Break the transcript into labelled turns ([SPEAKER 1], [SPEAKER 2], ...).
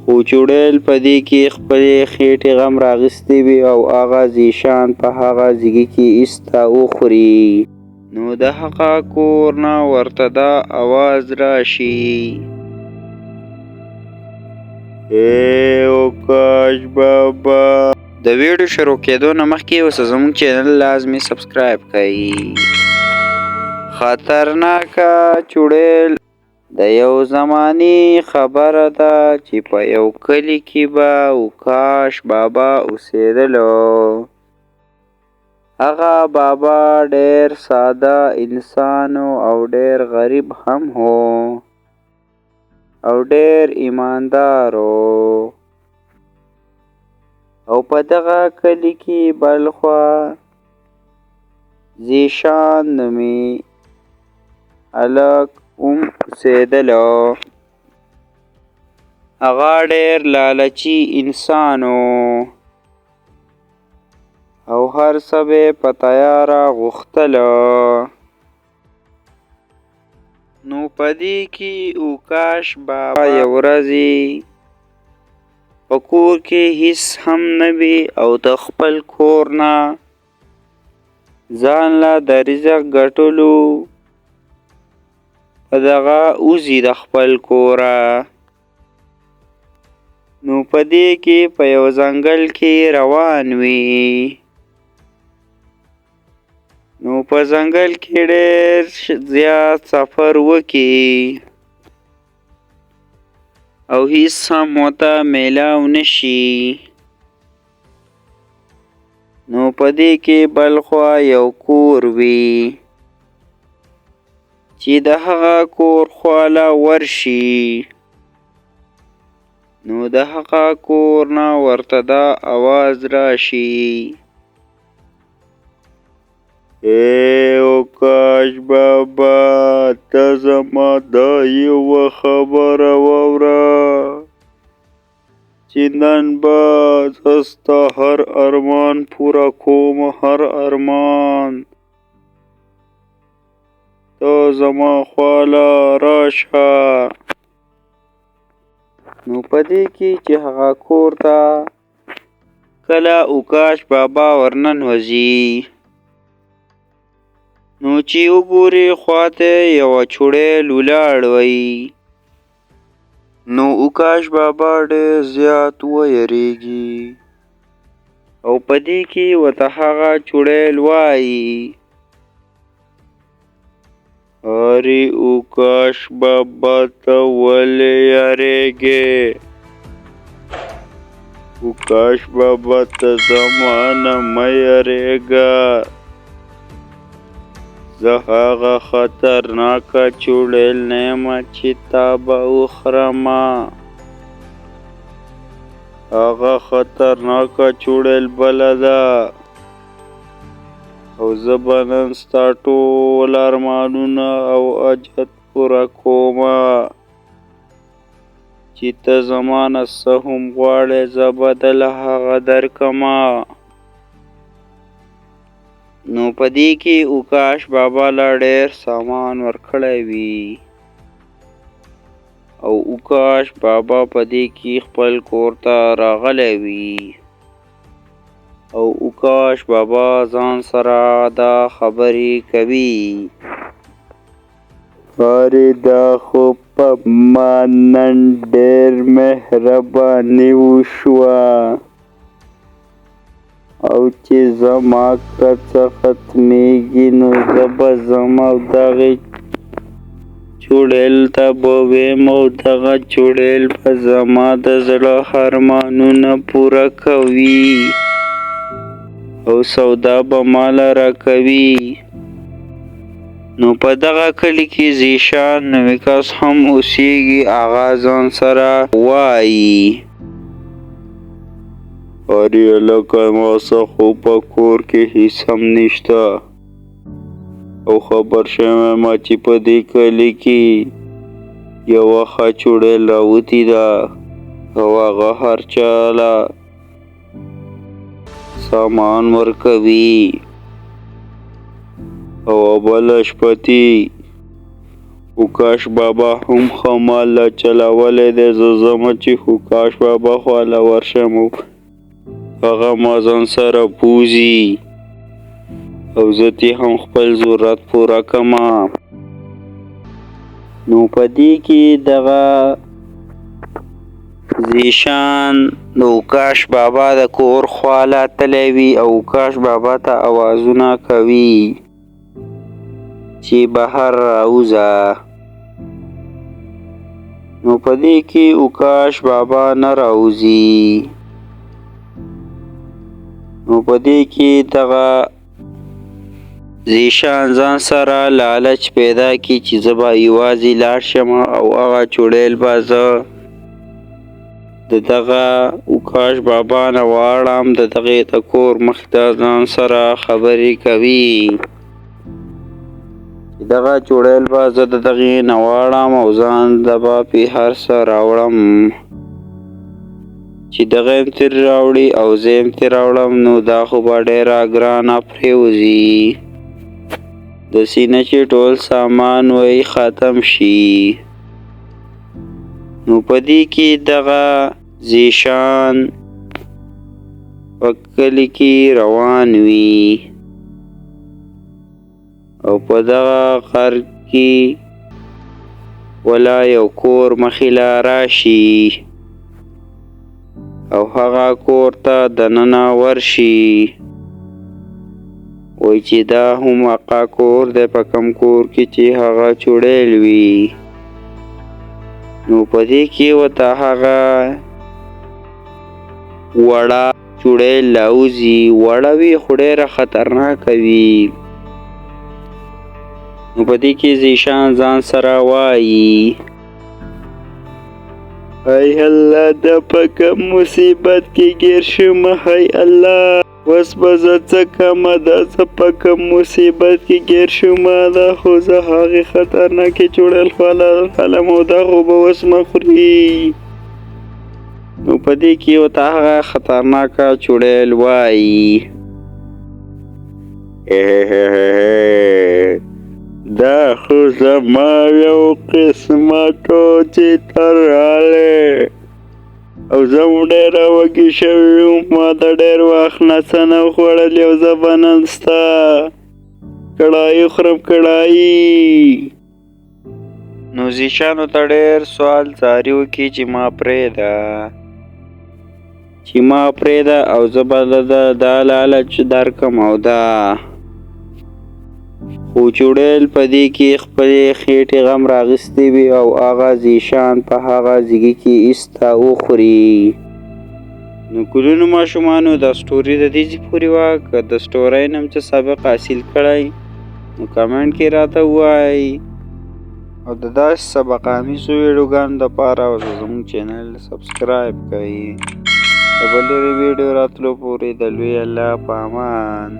[SPEAKER 1] خو چوړیل په دې کې خپلې خېټې غم راغیستی وي او هغه ذیشان په هغه ځیګي کې ایسته وخوري. نو د هغه کور نه ورته دا اواز راشي. ای اوکاش بابا. د ویډیو شروع کېدو نه مخکې اوس زموږ چینل لازمي سبسکرایب کړئ. خطرناکه چوړیل. د یو زمانې خبره ده چې په یو کلي کې به اوکاش بابا اوسېدلو. هغه بابا ډېر ساده انسان او ډېر غریب هم هو او ډېر ایماندار و. او په دغه کلي کې بلخوا ذیشان نومي هلک هم اوسېدلو. هغه ډېر لالچي انسان و او هر څه به یې په تیاره غوښتلو. نو په دې کې اوکاش بابا یو ورځې په کور کې هیڅ هم نه وي او د خپل کور نه ځان له د رزق ګټلو په دغه وځي د خپل کوره. نو په دې کې په یو ځنګل کې روان وي. نو په ځنګل کې ډېر زیات سفر وکي او هیڅ هم ورته میلاو نشي. نو په دې کې بلخوا یو کور وي چې د هغه کور خواله ورشي. نو د هغه کور نه ورته دا اواز راشي. ای اوکاش بابا، ته زما دا یوه خبره واوره چې نن به زه ستا هر ارمان پوره کوم، هر ارمان. ته زما خواله راشه. نو په دې کې چې هغه کور ته کله اوکاش بابا ورننوځي، نو چې وګوري خواته یوه چوړیل ولاړ وي. نو اوکاش بابا ډېر زیات ویریږي او په دې کې ورته هغه چوړیل وایي. ارې اوکاش بابا، ته ولې یریږې؟ اوکاش بابا، ته زما نه مه یریږه. زه هغه خطرناکه چوړیل نه یم چې تا به وخورمه. هغه خطرناکه چوړیل بله ده او زه به نن ستا ټول ارمانونه او حاجت پوره کومه. چې ته زما نه څه هم غواړې، زه به دله هغه درکمه. نو په دې کې اوکاش بابا لا ډېر سامان ورکړی وي او اوکاش بابا په دې کې خپل کور ته راغلی وي او اوکاش بابا ځان سره دا خبرې کوي. ارې دا خو په ما نن ډېر مهرباني وشوه او چې زما کڅه ختمېږي نو زه به ځم او دغې چوړیل ته به ویم او دغه چوړیل به زما د زړه ارمانونه پوره کوي او سودا به ماله راکوي. نو په دغه کلي کې ذیشان نومي کس هم اوسیږي. هغه ځان سره وایي. ارې هلکه، ما څه خو په کور کې هیڅ هم نشته او خبر شوی یم چې په دې کلي کې یوه ښه چوړیل راوتې ده او هغه هر چا له سامان ورکوي او بله شپه تي اوکاش بابا هم ښه مال لا چلولی دی، زه ځمه چې اوکاش بابا خواله ورشم او هغه ما ځان سره بوځي او زه ترې هم خپل ضرورت پوره کړم. نو په دې کې دغه ذیشان د اوکاش بابا د کور خواله تللی وي او اوکاش بابا ته اوازونه کوي چې بهر راوځه. نو په دې کې اوکاش بابا نه راوځي. نو په دې کې دغه ذیشان ځان سره لالچ پیدا کړي چې زه به یوازې لاړ شم او هغه چوړیل به زه د دغه اوکاش بابا نه واړم. د دغې د کور مخې ته ځان سره خبرې کوي چې دغه چوړیل به زه د دغې نه واړم او ځان د به پې هر څه راوړم، چې دغه هم ترې راوړي او زه هم ترې راوړم، نو دا خو به ډېره ګرانه پرېوځي، داسې نه چې ټول سامان وایي ختم شي. نو په دې کې دغه ذیشان په کلي کې روان وي او په دغه غر کې ولا یو کور مخې له راشي او هغه کور ته دننه ورشي. وایي چې دا هم هغه کور دی په کوم کور کې چې هغه چوړیل وي. نو په دې کې ورته هغه وړه چوړیل راوځي، وړه وي خو ډېره خطرناکه وي. نو په دې کې ذیشان ځان سره وایي ای الله دا په کوم مصیبت کې ګیر شوم، های الله اوس به زه څه کوم، دا زه په کوم مصیبت کې ګیر شوم، دا خو زه هغې خطرناکې چوړیل خواله راغلم او دا خو به اوس ما خوري. نو په دې کې ورته هغه خطرناکه چوړیل وایي دا خو زما یو قسمت و چې ته راغلې او زه هم ډېره وږې شوې وم، ما د ډېر وخت نه څه نه وو خوړلي او زه به نن ستا کړايي خورم کړايي. نو ذیشانو ته ډېر سوال زاري وکړي چې ما پرېږده، چې ما پرېږده او زه به دا لالچ درکړم او دا. خو چوړیل په دې کې خپلې خېټې غم راغیستې وي او هغه ذیشان په هغه ځیګي کې ایسته وخوري. نو ګلونو ماشومانو دا سټوري د دې ځای پورې وه. که د سټورۍ نه هم څه سبق حاصل کړی نو کمنټ کې راته ووایئ او د داسې سبق آمیزو ویډیوګانو دپاره زموږ چینل سبسکرایب کړئ. د بلې ویډیو راتلو پورې د لوی الله په امان.